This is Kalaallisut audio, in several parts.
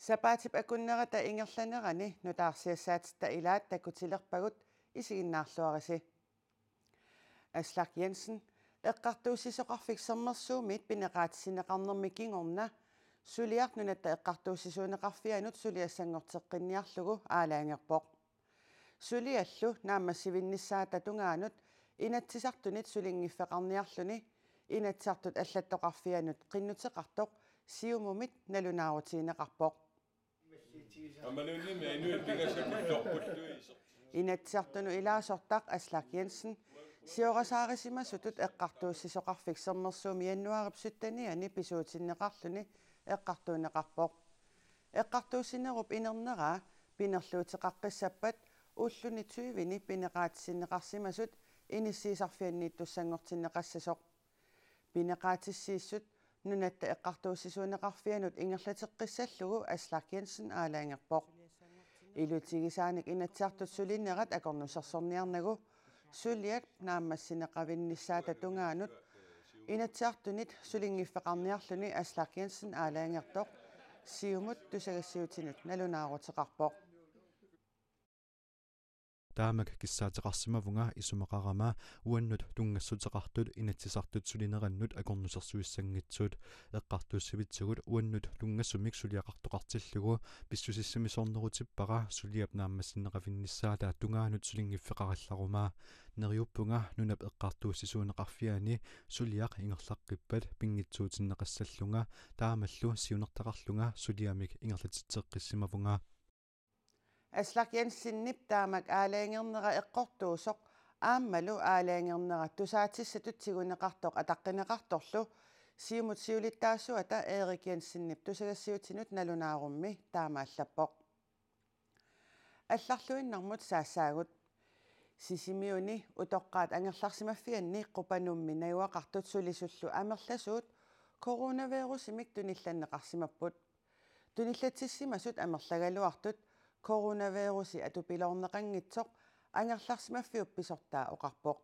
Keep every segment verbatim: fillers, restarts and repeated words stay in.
Sapaatip akunnerata ingerlanerani nutaarsiassaatitta ilaat takutilerpagut, isiginnaarluarisi. Aslak Jensen, Eqqartuussisoqarfik Sermersuumiit pineqaatissinneqarnermi kingorna suliaq Nunatta Eqqartuussisuuneqarfianut suliassanngorteqqinniarlugu aalajangerpoq. Suliallu naammassivinnissaata tungaanut Inatsisartunit sulinngiffeqarniarluni Inatsisartut allattoqarfianut qinnuteqartoq Siumumit nalunaarutigineqarpoq. Aammaluunniit inuit pingasut kullorpulluisoq. Inatsisartunut ilaasortaq Aslak Jensen siorasaarisimasutut Eqqartuussisoqarfik Sermersuumi januaarip syttenianni pisuutinneqarluni eqqartuunneqarpoq. Eqqartuussinerup inerneraa pinerluuteqaqqissappat ulluni tyveni pineqaatissinneqarsimasut inissiisarfianniittussanngortinneqassasoq. Pineqaatissiissut Nunatta Eqqartuussisuuneqarfianut ingerlateqqissallugu Aslak Jensen aalajangerpoq. Ilutigisaanik Inatsisartut sulinerat akornusersorniarnagu suliap naammassineqavinnissaata tungaanut Inatsisartunit sulinngiffeqarniarluni Aslak Jensen aalajangertoq Siumut tusagassiuutinut nalunaaruteqarpoq. Taamak kissaateqarsimavunga isumaqarama uannut tunngassuteqartut Inatsisartut sulinerannut akornusersuissanngitsut. Eqqartuussivitsigut uannut tunngasumik suliaqartoqartillugu pissusissamisoornerutippara suliap naammassineqavinnissaata tungaanut sulinngiffeqarillaruma. Neriuppunga Nunap Eqqartuussisuuneqarfiani suliaq ingerlaqqippat pinngitsuutinneqassallunga taamallu siunertaqarlunga suliamik ingerlatitseqqissimavunga. Aslak Jensenip taamak aalajangernera eqqortuusoq aammalu aalajangernera tusaatissatut tiguneqartoq ataqqineqartorlu Siumut siulittaasuata Erik Jensenip tusagassiuutinut nalunaarummi taamaallappoq. Allarluinnarmut saassaagut. Sisimiuni utoqqaat angerlarsimaffianni Qupanummi najugaqartut sulisullu amerlasuut coronavirusimik tunillanneqarsimapput. Tunillatsissimasut amerlagaluartut coronavirusi atupiloorneqanngitsoq angerlarsimaffiup pisortaa oqarpoq.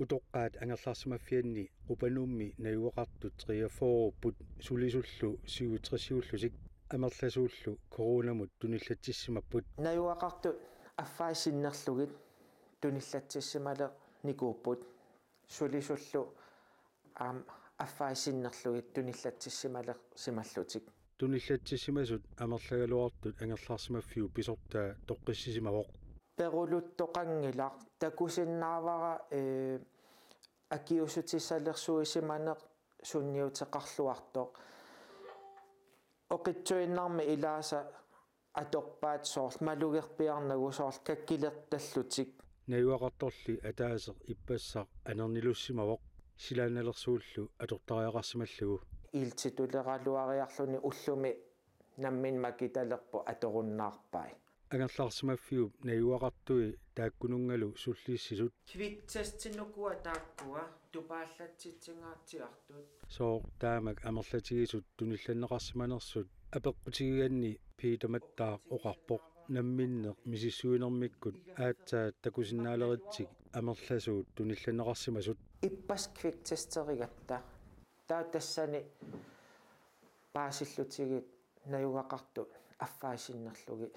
Utoqqaat angerlarsimaffianni Qupanummi najugaqartut treogfyrreupput sulisullu syvogtresiullutik amerlasuullu coronamut tunillatsissimapput. Najugaqartut affai sinnerlugit tunillatsissimalereernikuupput sulisullu aamma affai sinnerlugit tunillatsissimalereersimallutik. Tunillatsissimasut amerlagaluartut angerlarsimaffiup pisortaa toqqissisimavoq. Peruluttoqanngilaq, takusinnaavara, ee, akiuussutissalersuisimaneq sunniuteqarluartoq. Oqitsuinnarmi ilaasa atorpaat soorlu malugerpiarnagu soorlu kakkilertallutik. Najugaqartorli ataaseq ippassaq anernilussimavoq, silaannalersuullu atortariaqarsimallugu. Iltituleraluariarluni ullumi nammineq makitalerpoq atorunnaarpai. Angerlarsimaffiup najugaqartui taakkununngalu sullissisut. Kviktestinukua taakkua tupaallatsitsingaatsiartut. Sooq taamak amerlatigisut tunillanneqarsimanersut apeqqutigiganni Peter Mattaaq oqarpoq namminneq misissuinermikkut aatsaat takusinnaaleritsik amerlasuut tunillanneqarsimasut. Ippassaq kviktesterigatta. Taava tassani paasillutigit najugaqartut affai sinnerlugit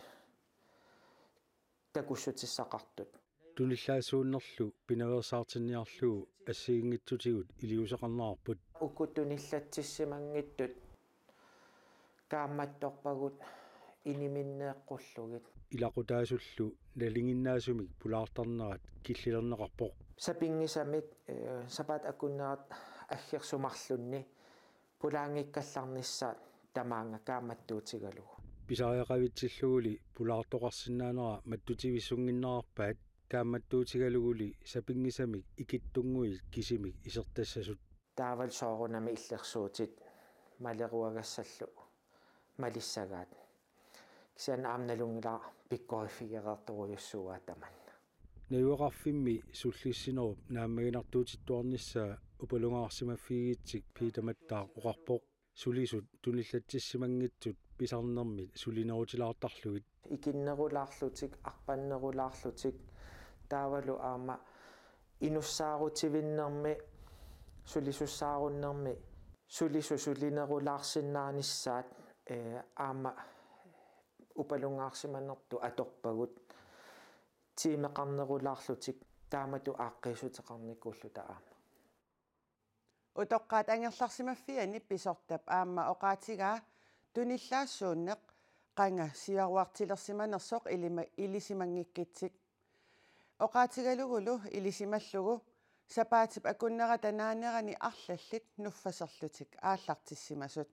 takussutissaqartut. Tunillaassuunnerlu pinaveersaartinniarlugu assigiinngitsutigut iliuuseqarnerarput. Uku tunillatsissimanngitsut kaammattorpagut iniminneeqqullugit. Ilaqutaasullu nalinginnaasumik pulaartarnerat killilerneqarpoq. Sapinngisamik, ee, sapaatip akunnerata aggersut marlunni pulaanngikkallarnissaat tamaanga kaammattuutigalugu. Pisariaqavitsilluguli pulaartoqarsinnaanera mattutivissunnginnerarpaat kaammattuutigaluguli sapinngisamik ikittunnguit kisimik isertassasut. Taavalu soorunami illersuutit maleruagassallu malissagaat. Kisianni aamma nalunngilara pikkoriffigereertorujussuuaa tamanna. Najugaqarfimmi sullissinerup naammaginartuutittuarnissaa upalungaarsimaffigigitsik Peter Mattaaq oqarpoq sulisut tunillatsissimanngitsut pisarnermit sulinerutilaartarlugit. Ikinnerulaarlutik, arpannerulaarlutik, taavalu aamma inussaarutivinnermi, sulisussaarunnermi, sulisut sulinerulaarsinnaanissaat Ee, aamma upalungaarsimanertut atorpagut tiimeqarnerulaarlutik taamatut aaqqiissuteqarnikuulluta aamma. Utoqqaat angerlarsimaffianni pisortap aamma oqaatigaa tunillaassuunneq qanga siaruartilersimanersoq ilima-, ilisimanngikkitsik. Oqaatigalugulu ilisimallugu sapaatip akunnerata naanerani arlallit nuffaserlutik aallartissimasut.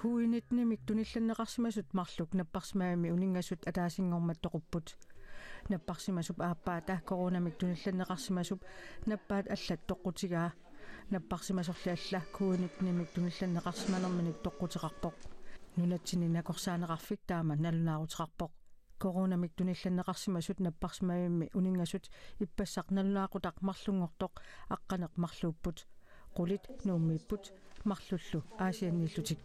Covid nitten-imik tunillanneqarsimasut marluk napparsimavimmi uninngasut ataasinngormat toqupput. Napparsimasup aappaata coronamik tunillanneqarsimasup nappaat allat toqqutigaa. Napparsimasorli alla covid nitten-imik tunillanneqarsimanerminik toqquteqarpoq. Nunatsinni nakorsaaneqarfik taama nalunaaruteqarpoq. Coronamik tunillanneqarsimasut napparsimavimmi uninngasut ippassaq nalunaaqutaq marlunngortoq aqqaneq-marluupput. Qulit Nuummiipput marlullu Aasianniillutik.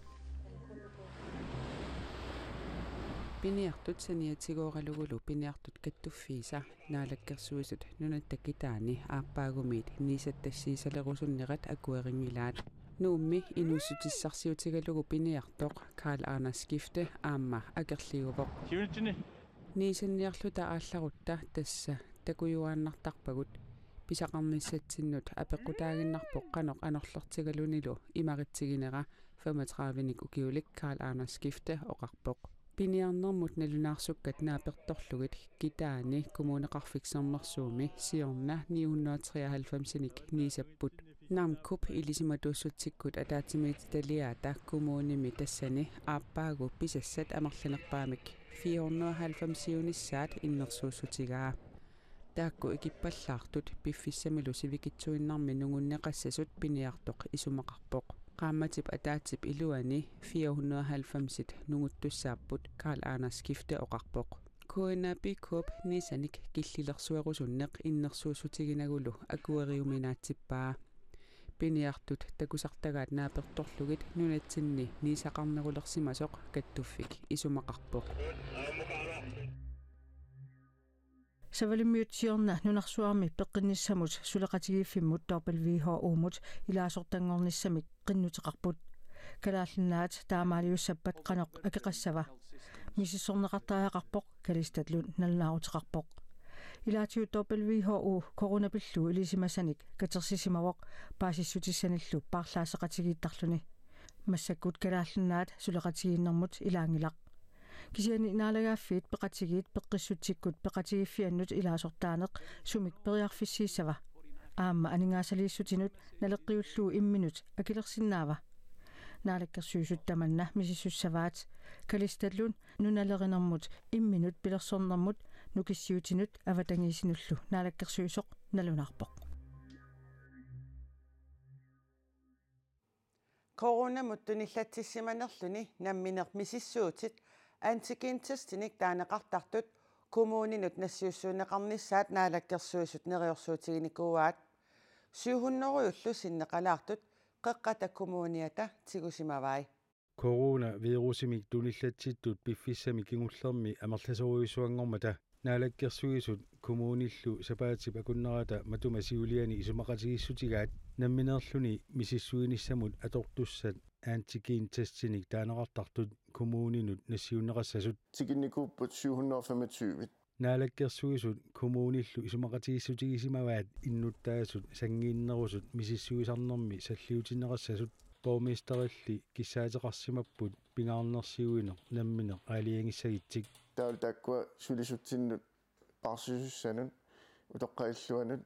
Piniartut saniatigooralugulu piniartut kattuffiisa Naalakkersuisut nunatta kitaani aappaagumiit niisattassiisalerusunnerat akuerinngilaat. Nuummi inuussutissarsiutigalugu piniartoq Karl Anders Skifte aamma akerliuvoq. Niisanniarluta aallarutta tassa takujuaannartarpagut. Pisaqarnissatsinnut apeqqutaaginnarpoq qanoq anorlertigalunilu imaritsiginera femogtredivenik ukiulik, Karl Anders Skifte oqarpoq. Piniarnermut nalunaarsukkat naapertorlugit kitaani Kommuneqarfik Sermersuumi siorna ni hundrede og treoghalvfemsinik niisapput. NAMMKup ilisimatuussutsikkut ataatsimiititaliaata kommunimi tassani aappaagu pisassat amerlanerpaamik fire hundrede og halvfemsiunissaat innersuussutigaa. Taakku ikippallaartut piffissamilu sivikitsuinnarmi nungunneqassasut piniartoq isumaqarpoq. Qaammatip ataatsip iluani fire hundrede og halvfemsit nunguttussaapput, Karl Anders Skifte oqarpoq. KNAPK-p niisanik killilersuerusunneq innersuussutiginagulu akueriuminaatsippaa. Piniartut takusartagaat naapertorlugit nunatsinni niisaqarnerulersimasoq kattuffik isumaqarpoq. Savalimmiut siorna nunarsuarmi peqqinnissamut suleqatigiiffimmut W H O-mut ilaasortanngornissamik qinnuteqarput. Kalaallit Nunaat taamaaliussappat qanoq akeqassava? Misissorneqartariaqarpoq, Kalistatlund nalunaaruteqarpoq. Ilaatigut W H O coronap pillugu ilisimasanik katersisimavoq paasissutissanillu paarlaasseqatigiittarluni. Massakkut Kalaallit Nunaat suleqatigiinnermut ilaanngilaq. Kisianni Naalagaaffiit Peqatigiit peqqissutsikkut peqatigiiffiannut ilaasortaaneq sumik periarfissiissava? Aamma aningaasaliissutinut naleqqiullugu imminut akilersinnaava? Naalakkersuisut tamanna misissussavaat. Kalistatlund nunalerinermut imminut pilersornermut nukissiutinut avatangiisinullu naalakkersuisoq nalunaarpoq. Coronamut tunillatsissimanerluni nammineq misissuutit antigen-testinik taaneqartartut kommuninut nassiussuunneqarnissaat naalakkersuisut neriorsuutiginikuuaat. Syv hundrede-ullu sinneqalaartut Qeqqata Kommuniata tigusimavai. Coronavirusimik tunillatsittut piffissami kingullermi amerlasoorujussuanngormata Naalakkersuisut kommunillu sapaatip akunnerata matuma siuliani isumaqatigiissutigaat nammineerluni misissuinissamut atortussat antigen-testinik taaneqartartut kommuninut nassiunneqassasut. Tikinnikuupput syv hundrede og femogtyve. Naalakkersuisut kommunillu isumaqatigiissutigisimavaat innuttaasut sanngiinnerusut misissuisarnermi salliutinneqassasut. Borgmesterilli kissaateqarsimapput pingaarnersiuineq nammineq aalajangissagitsik. Taavalu taakkua sulisutsinnut paarsisussanut, utoqqaat illuanut,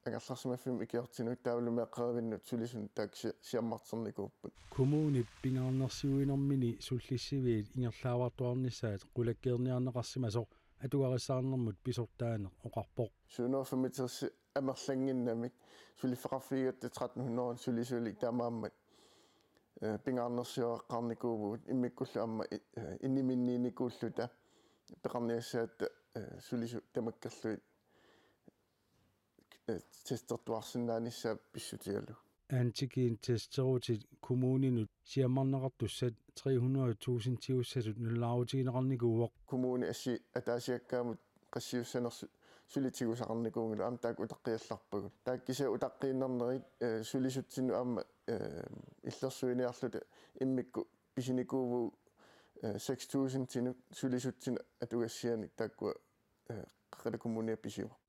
angerlarsimaffimmut ikiortinut taavalu meeqqerivinnut sulisunut taakku si-, siammarternikuupput. Kommunip pingaarnersiuinermini sullissiviit ingerlaavartuarnissaat qulakkeerniarneqarsimasoq atugarissaarnermut pisortaaneq oqarpoq. Syv hundrede og femogtres amerlannginnamik suliffeqarfigigatta tretten hundrede sulisulik taamaammat, eh, pingaarnersioreqqaarnikuuvugut immikkullu aamma i-, eh, iniminniinnikuulluta peqarniassagatta, eh, sulisut tamakkerlugit, eh, testertuarsinnaanissaat pissutigalugu. Antigen-testerutit kommuninut siammarneqartussat tre hundrede tusindiussasut nalunaarutigineqarnikuuvoq. Kommuni assi-, ataasiakkaamut qassiussanersu-, suli tigusaqarnikuunngilaq, aamma taakku utaqqiallarpagut. Taakku kisianni utaqqiinnarnerit, eh, sulisutsinnut aamma, eh, illersuiniarluta immikkut pisinikuuvugut, eh, seks tusindinut sulisutsinnut atugassianik taakkua, eh, Qaqata Kommuniani pisivarput.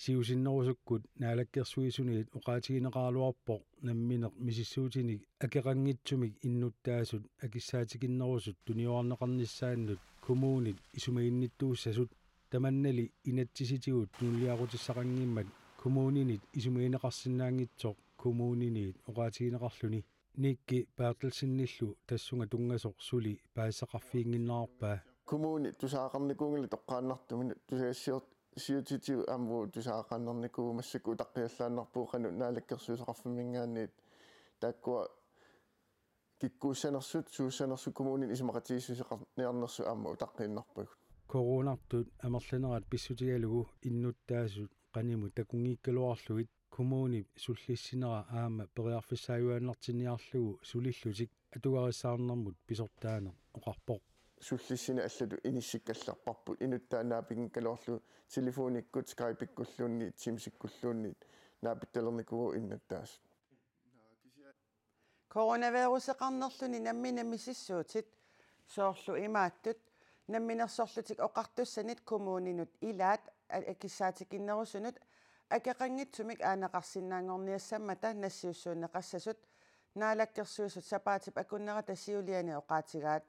Siusinnerusukkut naalakkersuisuniit oqaatigineqaraluarpoq nammineq misissuutinik akeqanngitsumik innuttaasut akissaatikinnerusut tuniorarneqarnissaannut kommunit isumaginnittuussasut. Tamannali inatsisitigut tunuliaqutissaqanngimmat kommuninit isumagineqarsinnaanngitsoq kommuniniit oqaatigineqarluni. Nicky Berthelsenillu tassunga tunngasoq suli paasisaqarfiginnginnerarpaa. Kommuni tusagaqarnikuunngilaq toqqaannartumik, tusagassior-, siutitigut aamma uagut tusagaqaannarnikuuvugut, massakkut utaqqiallaannarpugut qanoq naalakkersuisoqarfimminngaanniit taakkua kikkuussanersut, suussanersut kommunini isumaqatigiissuseqarniarnersut aamma utaqqiinnarpagut. Coronartut amerlanerat pissutigalugu innuttaasut qanimut takunngikkaluarlugit kommunip sullissinera aamma periarfissaajuaannartinniarlugu sulillutik atugarissaarnermut pisortaaneq oqarpoq. Sullissineq allatut inissikkallarparput, inuttaat naapiginngikkaluarlugu telefonikkut, Skypekkulluunniit, Teamsikkulluunniit naapittalernikuuagut innuttaasut. Coronaviruseqarnerluni nammineq misissuutit, soorlu imaattut namminersorlutik oqartussanit kommuninut ilaat a-, akissaatikinnerusunut akeqanngitsumik aaneqarsinnaanngorniassammata nassiussuunneqassasut, naalakkersuisut sapaatip akunnerata siuliani oqaatigaat.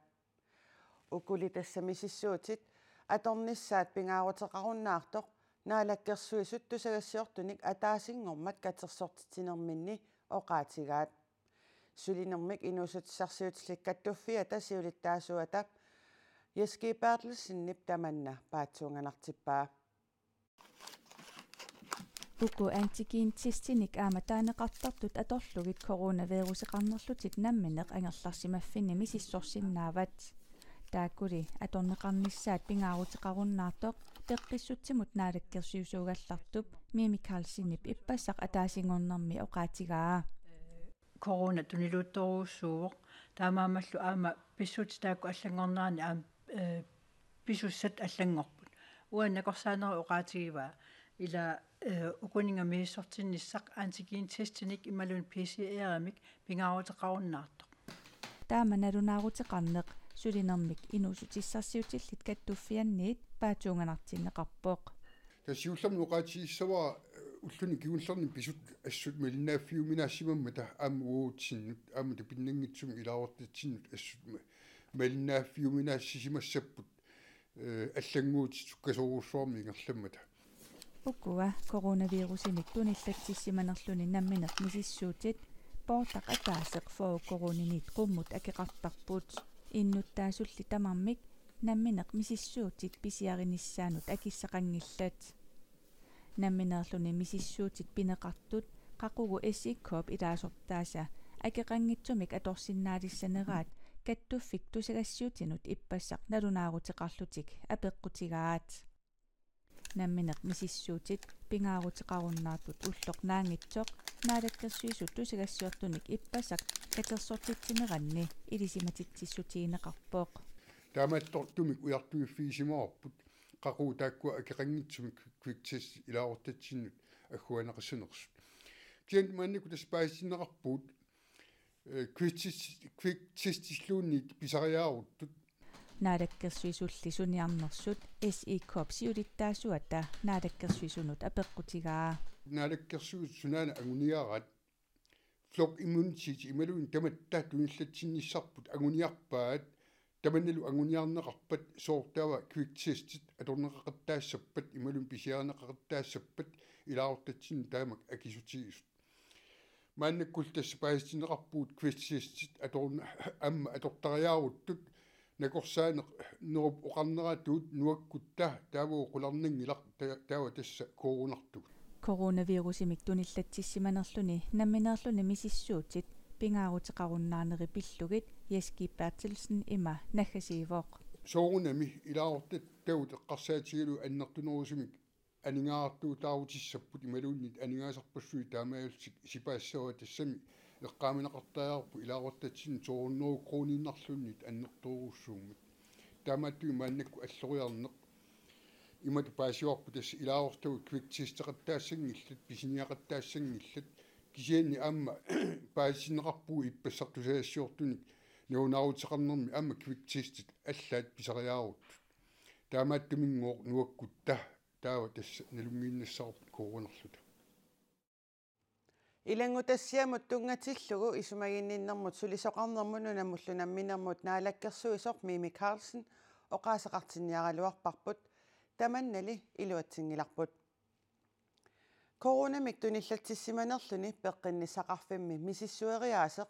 Ukuli tassa misissuutit atornissaat pingaaruteqarunnaartoq naalakkersuisut tusagassiortunik ataasinngormat katersortitsinerminni oqaatigaat. Sulinermik inuussutissarsiutillit kattuffiata siulittaasuata Jess G. Berthelsenip tamanna paatsuunganartippaa. Uku antigen-testinik aamma taaneqartartut atorlugit coronaviruseqarnerlutik nammineq angerlarsimaffinni misissorsinnaavat. Taakkuli atorneqarnissaat pingaaruteqarunnaartoq peqqissutsimut naalakkersuisuugallartup Mimi Karlsenip ippassaq ataasinngornermi oqaatigaa. Corona tuniluuttorujussuuvoq. Taamaammallu aamma pissutsit taakku allanngornerani aamma, eh, pisussat allanngorput. Uani nakorsaanerup oqaatigivaa ila, eh, ukuninnga misissortinnissaq antigen-testinik imaluunniit P C R-imik pingaaruteqarunnaartoq. Taama nalunaaruteqarneq sulinermik inuussutissarsiutillit kattuffianniit paatsuunganartinneqarpoq. Tassa siullermik oqaatigissavara, eh, ulluni kingullerni pisut assut malinnaaffiuminaasimammata aamma uagutsinnut, aamma tapinnanngitsumik ilaasortatsinnut assut ma-, malinnaaffiuminaassisimassapput, eh, allannguutit sukkasoorujussuarmik ingerlammata. Ukua coronavirusimik tunillatsissimanerluni nammineq misissuutit poortaq ataaseq fyrre koruuniniit qummut akeqartarput. Innuttaasulli tamarmik nammineq misissuutit pisiarinissaannut akissaqanngillat. Nammineerluni misissuutit pineqartut qaqugu S E K-p ilaasortaasa akeqanngitsumik atorsinnaalissaneraat kattuffik tusagassiutinut ippassaq nalunaaruteqarlutik apeqqutigaat. Nammineq misissuutit pingaaruteqarunnaartut ulloq naanngitsoq naalakkersuisut tusagassiortunik ippassaq katersortitsineranni ilisimatitsissutigineqarpoq. Taamaattortumik ujartuiffigisimavarput qaqugu taakkua akeqanngitsumik quick test ilaasortatsinnut agguaanneqassanersut. Kisianni maannakkut tassa paasitinneqarpugut, eh, quick test, quick testilluunniit pisariaaruttut. Naalakkersuisulli suniarnersut S E K-p siulittaasuata naalakkersuisunut apeqqutigaa. Naalakkersuisut sunaana anguniaraat, flock immunity imaluunniit tamatta tunillatsinnissarput anguniarpaat, tamannalu anguniarneqarpat soorlu taava quick testit atorneqaqattaassappat imaluunniit pisiarineqaqattaassappat ilaasortatsinnut taamak akisutigisut. Maannakkullu tassa paasitinneqarpugut quick testit atorn-, aamma atortariaaruttut, nakorsaanerup oqarneratut nuakkutta taava qularnanngilaq ta-, taava tassa koorunartugut. Coronavirusimik tunillatsissimanerluni nammineerluni misissuutit pingaaruteqarunnaarneri pillugit Jess G. Berthelsen ima naggasiivoq. Soorunami ilaasortattagut eqqarsaatigalugit annertunerusumik aningaasartuutaarutissapput imaluunniit aningaasarpassuit taamaalillutik sipaassavaat, tassami eqqaamaneqartariaqarpoq ilaasortatsinnut to hundrede koruuniinnarluunniit annertoorujussuummat. Taamaattumik maannakkut alloriarneq Imatut paasivarput tassa ilaasortagut kviktesteqattaassanngillat, pisiniaqattaassanngillat, kisianni aamma paasitinneqarpugut ippassaq tusagassiortunik nalunaaruteqarnermi aamma kviktestit allaat pisariaaruttut. Taamaattuminngooq nuakkutta taava tassa nalunngiinnassavarput coronarluta. Ilanngutassiamut tunngatillugu isumaginninnermut sulisoqarnermut nunamullu namminermut naalakkersuisoq Mimi Karlsen oqaaseqartinniaraluarparput tamannali iluatsinngilarput. Coronamik tunillatsissimanerluni peqqinnissaqarfimmi misissueriaaseq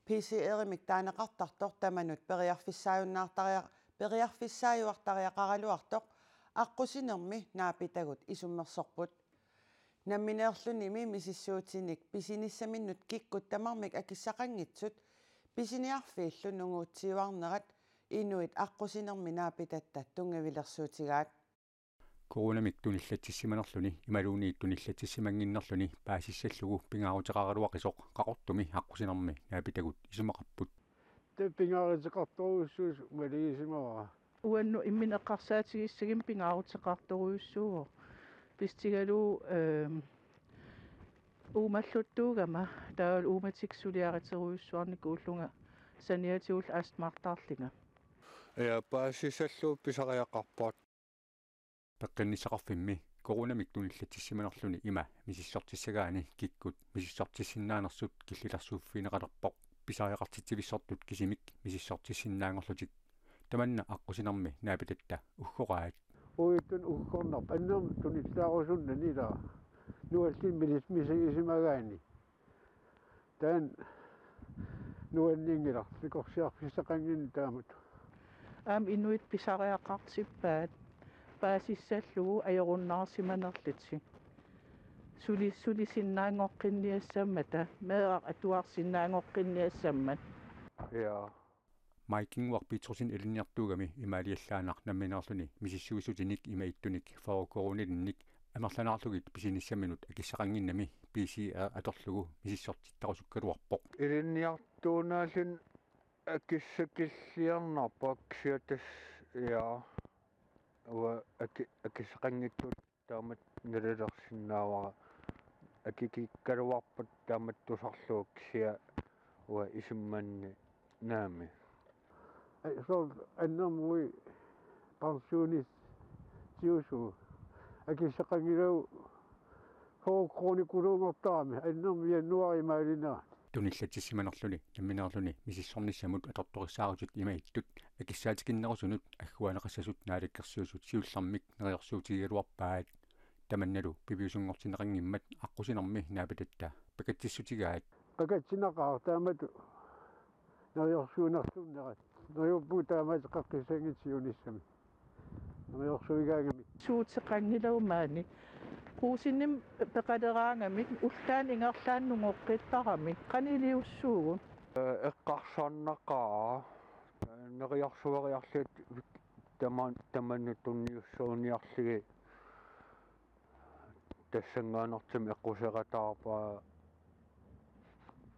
P C R-imik taaneqartartoq tamanut periarfissaajunnaartaria-, periarfissaajuartariaqaraluartoq aqqusinermi naapitagut isummersorput. Nammineerlunimi misissuutinik pisinissaminnut kikkut tamarmik akissaqanngitsut pisiniarfiillu nunguutsiuarnerat inuit aqqusinermi naapitatta tunngavilersuutigaat. Coronamik tunillatsissimanerluni imaluunniit tunillatsissimannginnerluni paasissallugu pingaaruteqaraluaqisoq Qaqortumi aqqusinermi naapitagut isumaqarput. Tassa pingaaruteqartorujussuusoq maligisimavara. Uannut imminut eqqarsaatigissagimmi pingaaruteqartorujussuuvoq. Pisutigalugu, ehm, uumalluttuugama taavalu uummatikkut suliariterujussuarnikuullunga saniatigullu astmartarlunga. Ja, paasissallugu pisariaqarpoq. Peqqinnissaqarfimmi coronamik tunillatsissimanerluni ima misissortissagaanni kikkut misissortissinnaanersut killilersuuffigineqalerpoq pisariaqartitsivissortut kisimik misissortissinnaanngorlutik. Tamanna aqqusinermi naapitatta uggoraat. Uattut uggornarput annermik tunillaarusunnani ilaa. Nuallimmik misigisimagaanni. Taanna nuanninngilaq, sikorsiarfissaqannginnami taamatut. Aamma inuit pisariaqartippaat paasissallugu ajorunnaarsimanerlutik. Suli-, sulisinnaanngoqqinniassammata, meeraq atuarsinnaanngoqqinniassammat. Ja. Maj Kingvak Petersen ilinniartuugami imaaliallaannaq nammineerluni misissuisutinik ima ittunik fyrre koruunilinnik amerlanaarlugit pisinissaminut akissaqannginnami P C R atorlugu misissortittarusuukkaluarpoq. Ilinniartuunaalluni akissakilliarnarpoq kisianni tassa, ja, uanga aki-, akissaqanngitsut taamatut nalilersinnaavara, akikikkaluarpat taamatut tusarlugu kisianni uanga isumanni naammi. Ai, soorlu annermik pensionistiusugut akissaqanngilagut fyrre koruunikuluunngortarami annermik januaarip maalinerani. Tunillatsissimanerluni nammineerluni misissornissamut atortorissaarutit ima ittut akissaatikinnerusunut agguaanneqassasut Naalakkersuisut siullermik neriorsuutigigaluarpaat. Tamannalu piviusunngortinneqanngimmat aqqusinermi naapitatta pakatsissutigaat. Pakatsinnaqaaq taamatut neriorsuinersunnerat. Neriuppugut taamaateqqissanngitsoq siunissami. Neriorsuigaangamik. Suuteqanngilagut maani. Quusinnim peqaleraangamik ulloq taanna ingerlaannaq nungoqqittaramik. Qanoq iliussuugut? Ee, eqqarsarnaqaaq. Neriorsueriarlugit tama-, tamanut tunniussuuniarlugit. Tassanngaannartumik eqquseqataarpaa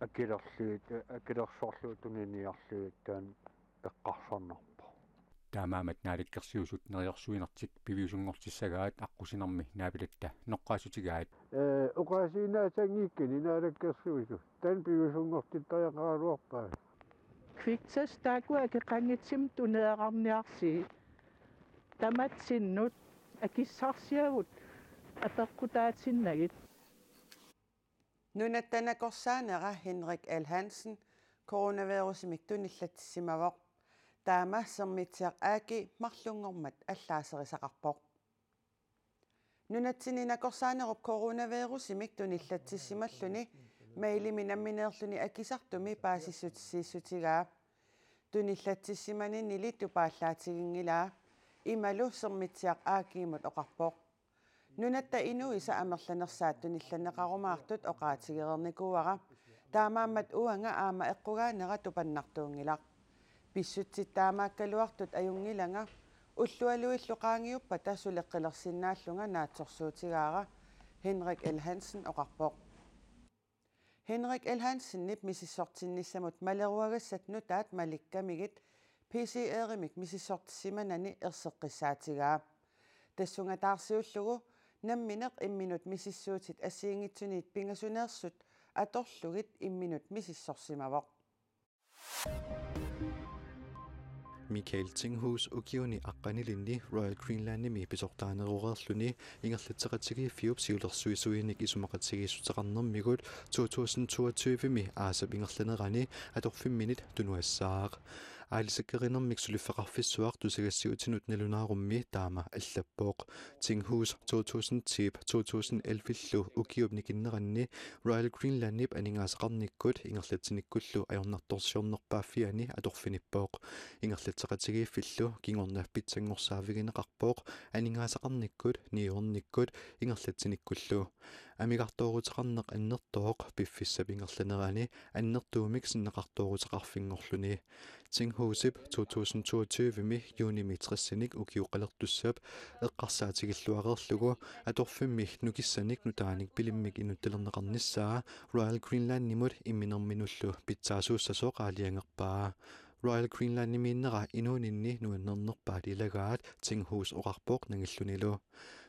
akilerlugit, akilersorlugit tuniniarlugit taanna eqqarsarnarpoq. Taamaammat Naalakkersuisut neriorsuinertik piviusunngortissagaat aqqusinermi naapitatta noqqaassutigaat. Ee, oqaasiinnaasanngikkuni Naalakkersuisut taanna piviusunngortittariaqaraluarpaat. Kviktest taakkua akeqanngitsumik tuneerarniarsii tamatsinnut akissarsiagut apeqqutaatinnagit. Nunatta nakorsaanera Henrik L. Hansen coronavirusimik tunillatsissimavoq. Taama Sermitsiaq A G marlunngormat allaaserisaqarpoq. Nunatsinni nakorsaanerup coronavirusimik tunillatsissimalluni mailimi nammineerluni akisartumi paasissutissiissutigaa. Tunillatsissimaninili tupaallaatiginngilaa, imalu Sermitsiaq A G-mut oqarpoq. Nunatta inuisa amerlanersaat tunillanneqarumaartut oqaatigereernikuuara. Taamaammat uanga aamma eqqugaanera tupannartuunngilaq. Pissutsit taamaakkaluartut ajunngilanga, ullualuillu qaangiuppata suleqqilersinnaallunga naatsorsuutigaara, Henrik L. Hansen oqarpoq. Henrik L. Hansenip misissortinnissamut maleruagassat nutaat malikkamigit P C R-imik misissortissimanani erseqqissaatigaa. Tassunga taarsiullugu nammineq imminut misissuutit assigiinngitsuniit pingasuneersut atorlugit imminut misissorsimavoq. Michael Tinghus ukiuni aqqanilinni Royal Greenlandimi pisortaanerureerluni ingerlatseqatigiiffiup siulersuisuinik isumaqatigiissuteqarnermigut to tusind toogtyve-mi aasap ingerlanerani atorfimminit tunuassaaq. Aalisakkerinermik suliffeqarfissuaq tusagassiuutinut nalunaarummi taama allappoq. Tinghus to tusind ti to tusind elleve-llu ukiup nikinneranni Royal Greenlandip aningaasaqarnikkut ingerlatsinikkullu ajornartorsiornerpaaffiani atorfinippoq. Ingerlatseqatigiiffillu kingorna pitsanngorsaavigineqarpoq aningaasaqarnikkut, niuernikkut ingerlatsinikkullu. Amigartooruteqarneq annertooq piffissap ingerlanerani annertuumik sinneqartooruteqarfinngorluni. Tinghusip to tusind toogtyve-mi juunimi tresinik ukioqalertussap eqqarsaatigilluareerlugu atorfimmi nukissanik nutaanik pilimmik inuttulerneqarnissaa Royal Greenlandimut imminerminullu pitsaasuussasoq aalajangerpaa. Royal Greenlandimiinnera inuuninni nuannernerpaat ilagaat Tinghus oqarpoq nangillunilu.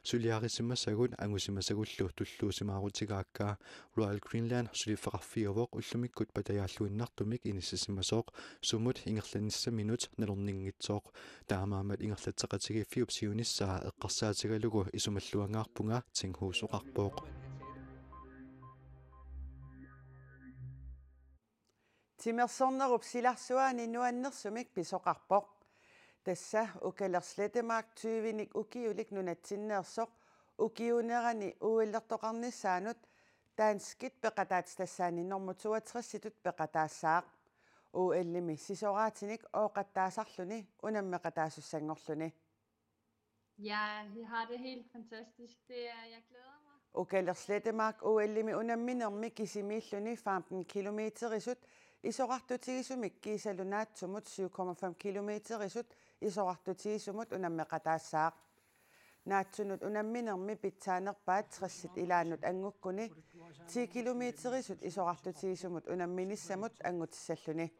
Suliarisimasagut angusimasagullu tulluusimaarutigaakka. Royal Greenland suliffeqarfiuvoq ullumikkut patajaalluinnartumik inissisimasoq sumut ingerlanissaminut nalorninngitsoq. Taamaammat ingerlatseqatigiiffiup siunissaa eqqarsaatigalugu isumalluangaarpunga, Tinghus oqarpoq. Timersornerup silarsuaani nuannersumik pisoqarpoq. Tassa Ukaler Slettemark tyvenik ukiulik nunatsinneersoq ukiuunerani O L-ertoqarnissaanut danskit peqataatitassaanni nummer toogtresitut peqataassaaq. O L-imi sisoraatinik ooqattaasarluni unammeqataasussanngorluni. Ja, jeg har det helt fantastisk. Det er, jeg glæder mig. Ukaler Slettemark O L-imi unamminermi kisimiilluni femten kilometerisut isorartutigisumik kiisalu naatsumut syv komma fem kilometerisut isorartutigisumut unammeqataassaaq. Naatsunut unamminermi pitsaanerpaat tressit ilaannut anngukkuni ti kilometerisut isorartutigisumut unamminissamut anngutissalluni.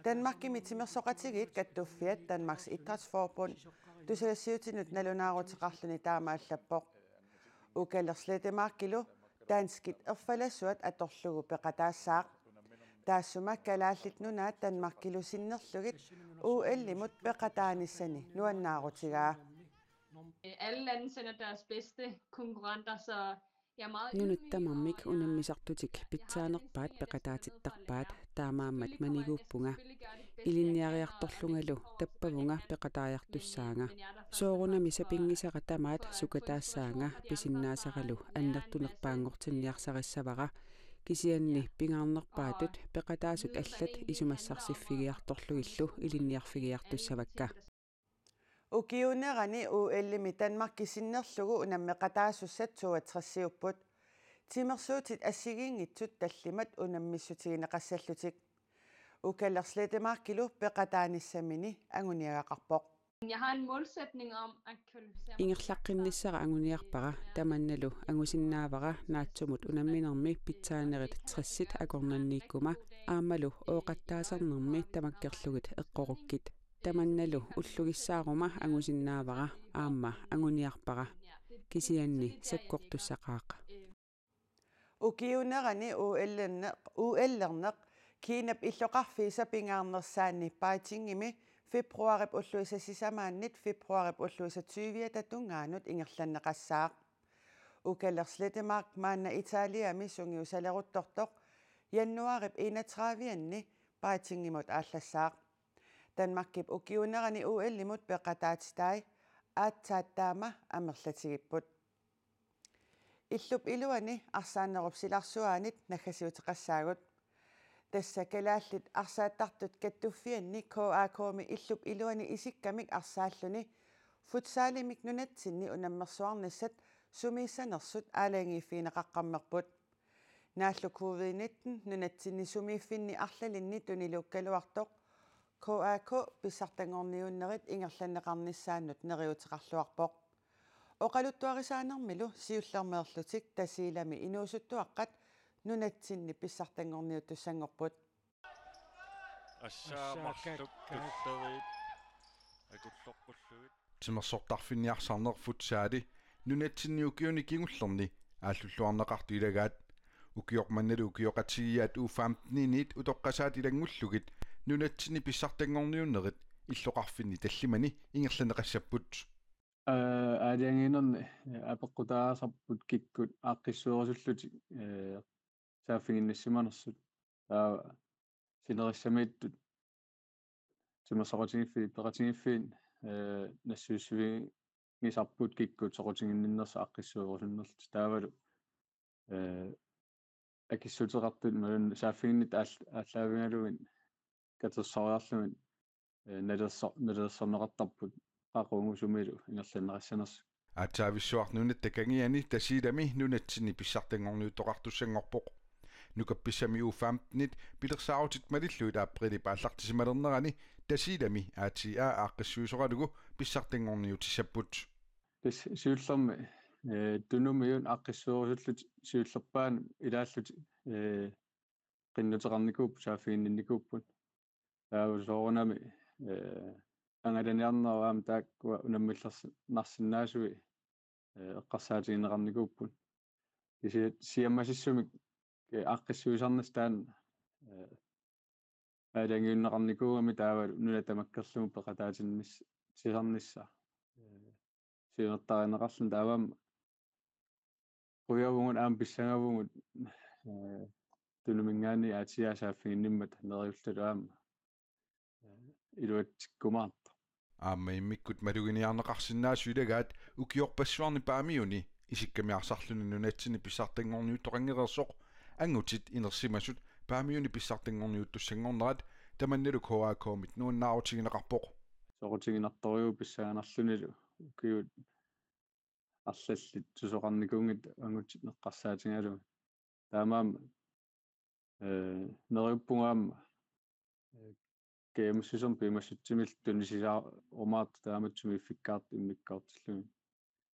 Danmarkimi timersoqatigiit kattuffiat Danmarks Idrætsforbund tusagassiuutinut nalunaaruteqarluni taama allappoq. Ukaler Slettemarkilu danskit erfalasuat atorlugu peqataassaaq. Taassuma Kalaallit Nunaat Danmarkilu sinnerlugit O L-imut peqataanissani nuannaarutigaa. Alle lande sender deres bedste konkurrenter, så Nunat tamarmik unammisartutik pitsaanerpaat peqataatittarpaat, taamaammat maniguuppunga. Ilinniariartorlungalu tappavunga peqataajartussaanga. Soorunami sapinngisara tamaat sukataassaanga, pisinnaasaralu annertunerpaanngortinniarsarissavara. Kisianni pingaarnerpaatut peqataasut allat isumassarsiffigiartorlugillu ilinniarfigiartussavakka. Ukiuunerani O L-imi Danmarki sinnerlugu unammeqataasussat toogtresiupput. Timersuutit assigiinngitsut tallimat unammissutigineqassallutik. Ukaler Slettemarkilu peqataanissamini anguniagaqarpoq. Jeg har en målsætning om at kvalificere mig. Ingerlaqqinnissara anguniarpara, tamannalu angusinnaavara naatsumut unamminermi pitsaanerit tressit akornanniikkuma aammalu ooqattaasarnermi tamakkerlugit eqqorukkit. Tamannalu ullugissaaruma angusinnaavara aamma anguniarpara. Kisianni sakkortussaqaaq. Ukiuunerani O L-erneq, O L-erneq Kiinap illoqarfiisa pingaarnersaanni Beijingimi februaarip ulluisa sisamaannit februaarip ulluisa tyviata tungaanut ingerlanneqassaaq. Ukaler Slettemark maanna Italiami sungiusaleruttortoq januaarip enogtredive-anni Beijingimut aallassaaq. Danmarkip ukiuunerani O L-imut peqataatitai aatsaat taama amerlatigipput. Illup iluani arsaannerup silarsuaanit naggasiuteqassaagut. Tassa kalaallit arsaattartut kattuffianni K A K-mi illup iluani isikkamik arsaalluni futsalimik nunatsinni unammersuarnissat sumiissanersut aalajangiiffigineqaqqammerput. Naallu covid nitten nunatsinni sumiiffinni arlalinni tuniluukkaluartoq K A K pissartanngorniunnerit ingerlanneqarnissaannut neriuuteqarluarpoq. Oqaluttuarisaanermilu siullermeerlutik Tasiilami inuusuttuaqqat nunatsinni pissartanngorniuttussanngorput. Assaammarluk tulleriit akulloqqullugit. Timersortarfinniarsarneq futsali nunatsinni ukiuni kingullerni aallulluarneqartut ilagaat. Ukioq mannalu ukioqatigiiaat U femten-iniit utoqqasaat ilanngullugit nunatsinni pissartanngorniunnerit illoqarfinni tallimani ingerlanneqassapput. Aa-, aalajangiinerni, ee, apeqqutaasarput kikkut aaqqissuerusullutik, ee, saaffiginnissimanersut. Taava sinerissamiittut timersoqatigiiffiit, peqatigiiffiit, ee, nassuiaaffigisarput kikkut soqutiginninnersut aaqqissuerusunnerlutik. Taavalu, ee, akissuteqartut imaluunniit saaffiginnittut aal-, aallaavigalugit katersorniarlugit, ee, nalilerso-, nalilersorneqartarput qaqugu sumilu ingerlanneqassanersut. Aatsaavissuaq Nunatta Kangiani Tasiilami nunatsinni pissartanngorniuttoqartussanngorpoq. Nukappissami U femten-it pilersaarutit malillugit aprilip aallartisimalernerani Tasiilami A T A aaqqissuisoralugu pissartanngorniutissapput. Tassa siullermik, ee, Tunumiut aaqqissuerusullutik siullerpaamik ilaallutik, ee, qinnuteqarnikuupput, saaffiginninnikuupput. Taava soorunami, ee, angalaniarnerup aamma taakkua unammillersi-, -narsinnaasui, ee, eqqarsaatigineqarnikuupput. Kisianni siammasissumik, ee, aaqqissuisarnissaq taanna, ee, aalajangiunneqarnikuugami taavalu nuna tamakkerlugu peqataatinnis-, -tisarnissaq. Ee, siunertarineqarluni taava aamma qujavugut aamma pissagavugut, ee, Tunuminngaanniit A T A saaffiginnimmata neriullutalu aamma, ee, iluatsikkumaartoq. Aamma immikkut maluginiarneqarsinnaasut ilagaat ukiorpassuarni Paamiuni isikkamiarsarluni nunatsinni pissartanngorniuttoqanngereersoq angutit inersimasut Paamiuni pissartanngorniuttussanngornerat tamannalu K A K-mit nuannaarutigineqarpoq. Soqutiginartorujuuvoq pissanganarlunilu ukiut arlallit susoqarnikuunngitsut angutit eqqarsaatigalugit. Taamaammat, ee, neriuppunga aamma, ee, G M-iusunik piumassutsimiilluta tunisisaarumaartoq taamatut sumiiffikkaartoq immikkoortillugit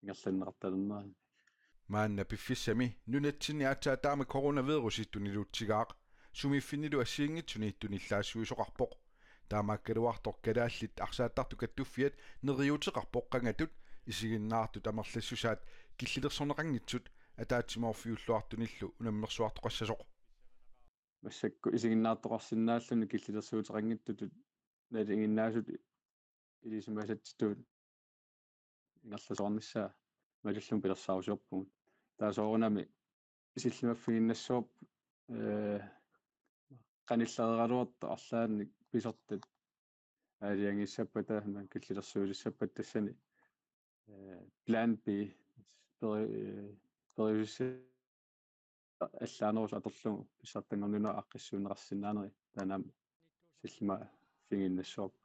ingerlanneqartalernerani. Maanna piffissami nunatsinni aatsaat taama coronavirusi tuniluutsigaaq, sumiiffinnilu assigiinngitsuni tunillaassuisoqarpoq. Taamaakkaluartoq Kalaallit Arsaattartut Kattuffiat neriuuteqarpoq qangatut isiginnaartut amerlassusaat killilersorneqanngitsut ataatsimoorfiulluartunillu unammersuartoqassasoq. Massakkut isiginnaartoqarsinnaalluni killilersuuteqanngitsutut nalinginnaasutut ilisimasatsitut ingerlasoqarnissaa malillugit pilersaarusiorpugut. Taava soorunami sillimaffiginnassavarput, ee, qanillereeraluartoq arlaannik pisortat aalajangiissappata, aamma killilersuilissappata tassani, ee, plan B, peri-, ee, periuseq allaanerusut atorlugu pissartanngorniunneq aaqqissuunneqarsinnaaneri taanna sillimaffiginnassavarput.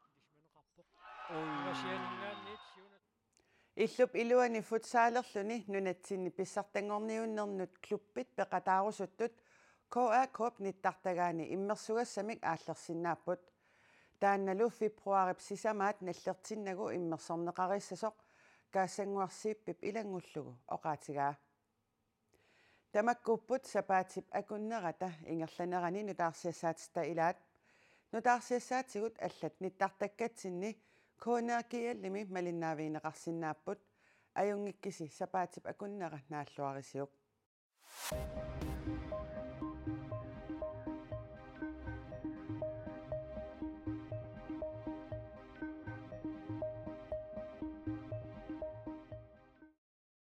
Illup iluani futsalerluni nunatsinni pissartanngorniunnernut klubbit peqataarusuttut K A K-p nittartagaani immersugassamik aallersinnaapput. Taannalu februaarip sisamaat nallertinnagu immersorneqarissasoq Kaassannguaq Zeebip ilanngullugu oqaatigaa. Tamakkuupput sapaatip akunnerata ingerlanerani nutaarsiassaatitta ilaat. Nutaarsiassaatigut allat nittartakkatsinni K N R G L-imi malinnaavigineqarsinnaapput. Ajunngikkisi sapaatip akunnera naalluarisiuk.